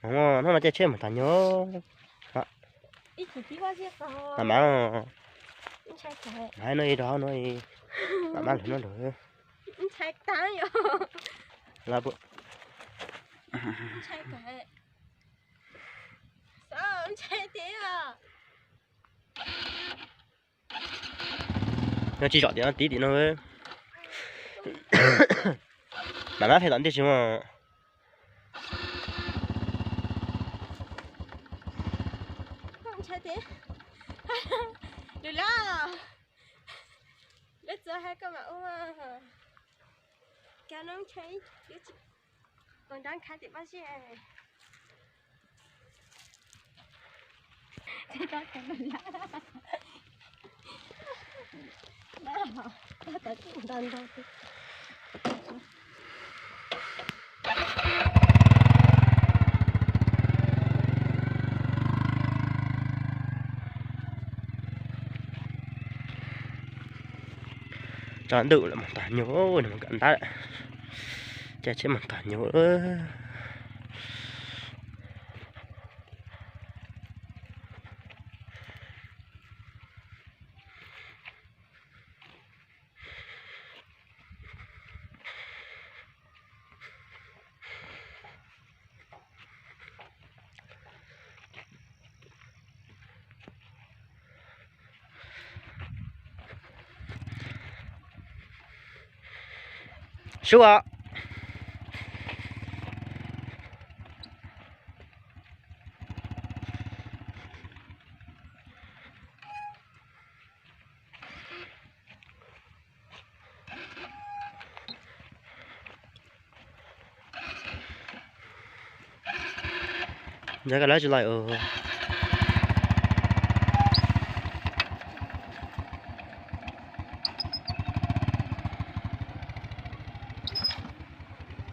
Hnub no caij tsheb mus tag nyuag. Mam mam, mam no ib rau no, mam mam lug no lug. Yog tsis zom tim no, tib tim no. Mam mam phem tom ntej tsis muaj. Tsaus ntuj lawm, moog tag nyuag, moog kawm ntab lawm. Caij tsheb moog tag nyuag. Sub os. Ntawd koj lawv tsis lawm.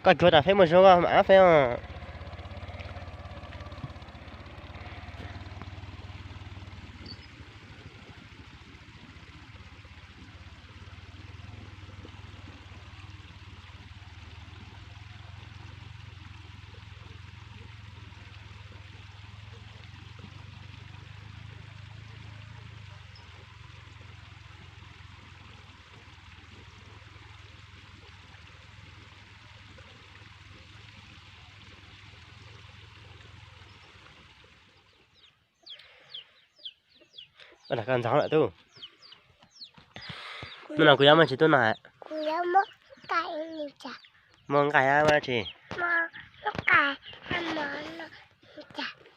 Koj tsuag tas feb muaj zoo koj mam feb os. Ua dag koj ntxoov lawm tub. Hnub no kuv yuav muaj tsis tub no hais. Muaj nqaij muaj tsi?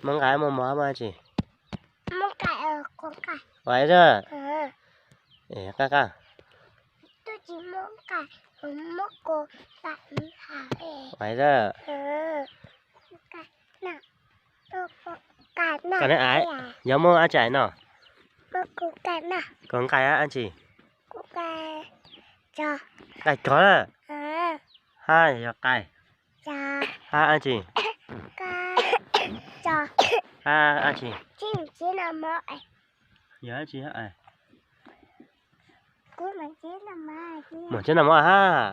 Muaj nqaij muaj mov muaj tsi? Ua zaj. Qaj qaj. Ua zaj. Koj ne ais, yog muaj dab tsi no? Kuv nqaij dab tsi? Nqaij kog lawm. Hab yog qai? Hab dab tsi? Hab dab tsi? Yog dab tsi? Mus tsev noj mov hab.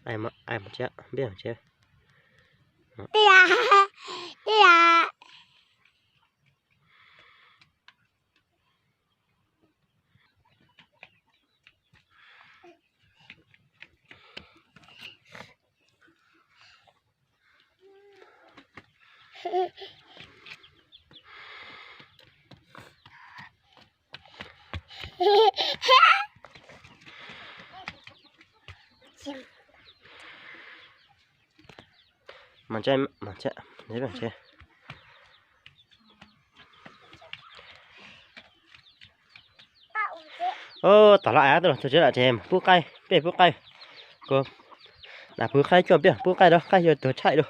Ai mus tsev, peb mus tsev. Mas tsev, mas tsev, tsev. Tom los ais tuaj los txog tsev lawm ces pub qaib, peb pub qaib. Kuv pub qaib coj peb pub qaib rau qaib yuav tuag tshaib rau.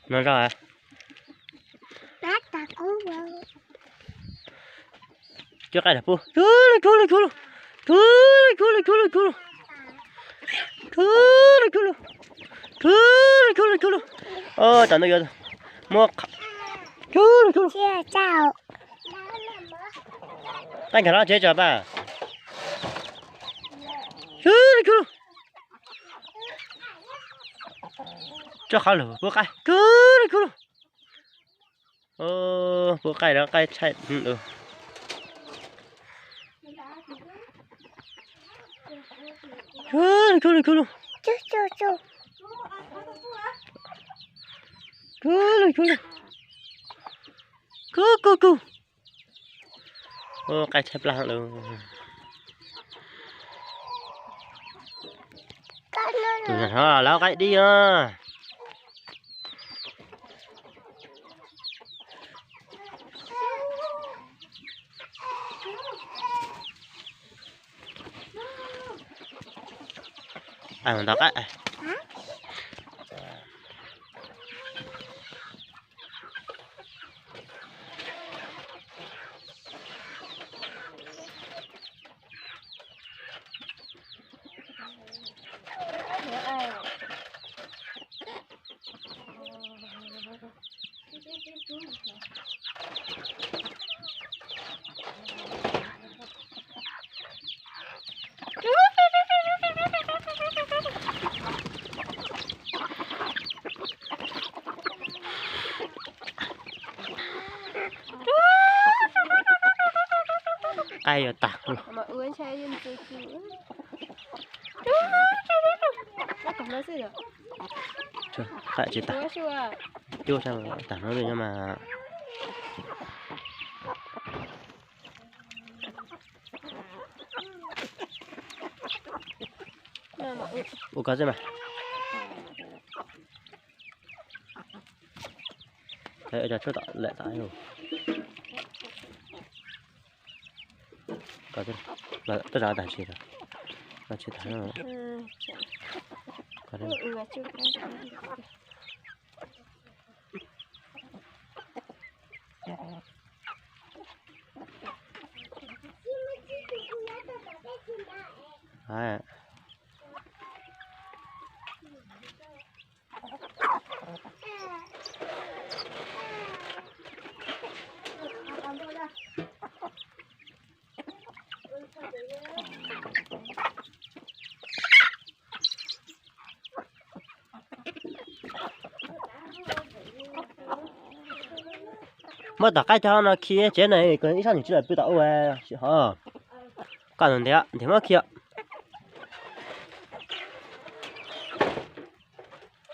No zog. Cub qaij pub. Cub lug, cub lug, cub lug. Cub lug, cub lug, cub lug, cub lug. Cub lug, cub lug. Cub lug, cub lug, cub lug. Tam no yuav muab. Cub lug, cub lug. Qaij nkag lub tsev tso pab. Cub lug, cub lug. Tso qhov lug pub qaij. Cub lug, cub lug. Pub qaij, qaij tshaib. Cub lug, cub lug. Cub lug, cub lug. Cub, cub, cub. Qaij tshaib plab lawm. Tus no lawv qaij dib os. Ntau qaib. Qaij yuav tag. Qaij tsis tag. Cub tag no mas. Ua koj xwb mas. Cov tshuaj tom lawm tas. Koj twb zov tag ntsis lawm. Koj tsis tag. Muab tom qaib coj no khi tsev na, ib sab nws tsis pw tom ua tsis hov. Koj tus ntiav ntiav muab khi os.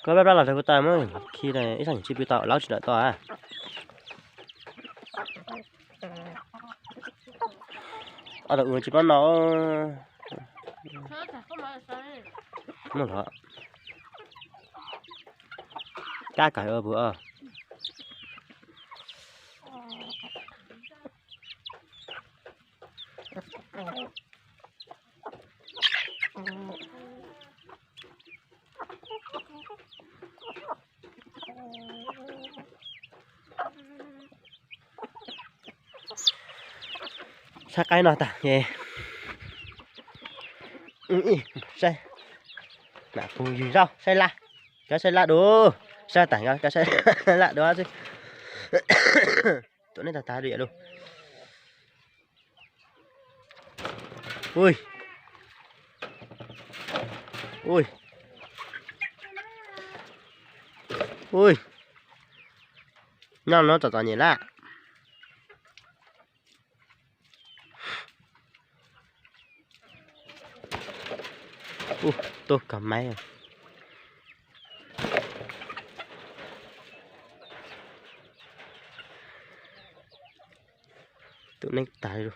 Koj pab plab los rau kuv tau muab khi, ib sab nws tsis pw tau, lawv tsis dawm tau. Ob tug ua tsis pab no. Muaj lov. Kab kawg ua puas os. Saib qaib no tag ces saib na, kuv yug zaub saib laj, cov saib laj dua, saib tag cov saib laj dua xwb. Tus nej tag tag dua lawm. Ui, ui, ui, nyob no txom txom nyem lawm. Ub, tuaj kag maib. Tus neeg tag li.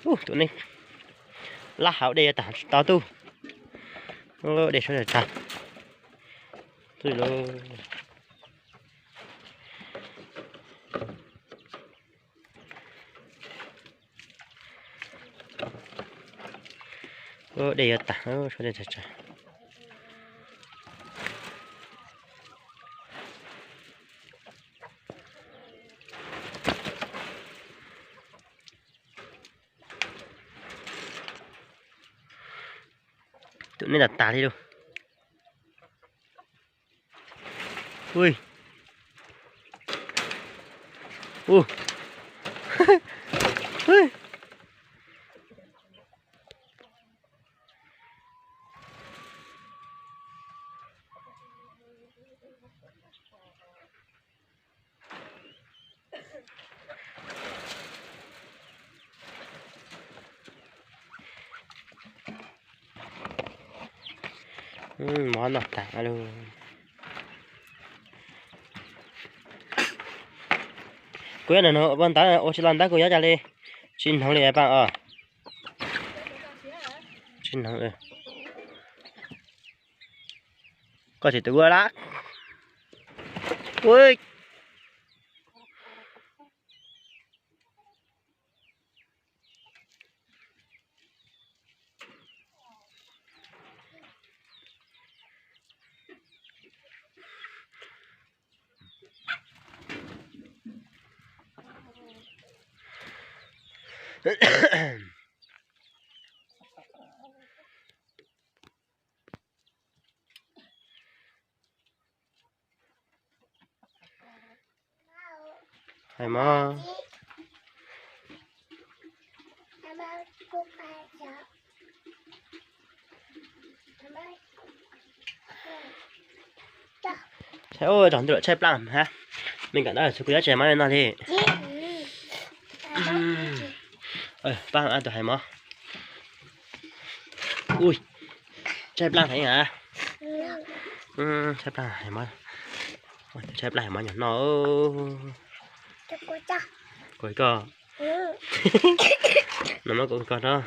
Ub, tus nej lab hauv dej yuav tag tsis tau tub. Dej suab tsag tsag. Tub lauj. Dej yuav tag, suab dej tsag tsag. Tus nej tag tag li lauj. Ui. Ui. Mov noj tag lawm. Kuv yuav nug nug ua ntawv ua tsis los ntawv kuv yuav cas li. Tsis hnoov li Paj os. Tsis hnoov. Koj tsis tus ua lab. Ui. Hais mov. Tshaib ua zog ntuj lawm tshaib plab ha. Me nkam dab txhua kuv yuav tsis hais mov no li. Pab tus hais mov. Ui, tshaib plab heev a. Tshaib plab hais mov. Tshaib plab hais mov nyuag no. Kuv koj. No muab kuv koj rau.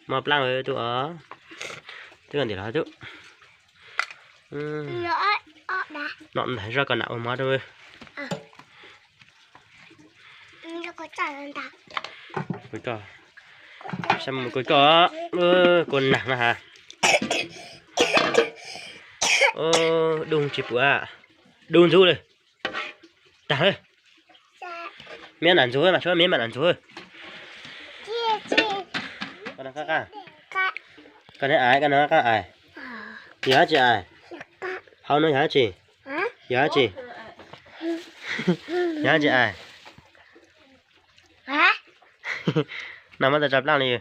Mov plab tub os. Twb koj ntim los tub. Nom ntag zoj koj nam ua mov rau. Kuv koj, kuv koj, kuv nag no ha. Dub tsis pum, dub ntxub lawm. Tag lawm. Me nam ntxuag mas, tshuav me mam nam ntxuag. Koj nov qab, koj nov qab ais. Yog dab tsi ais? Hauv no yog dab tsi? Yog dab tsi? Yog dab tsi ais? No muab tau tso plab li.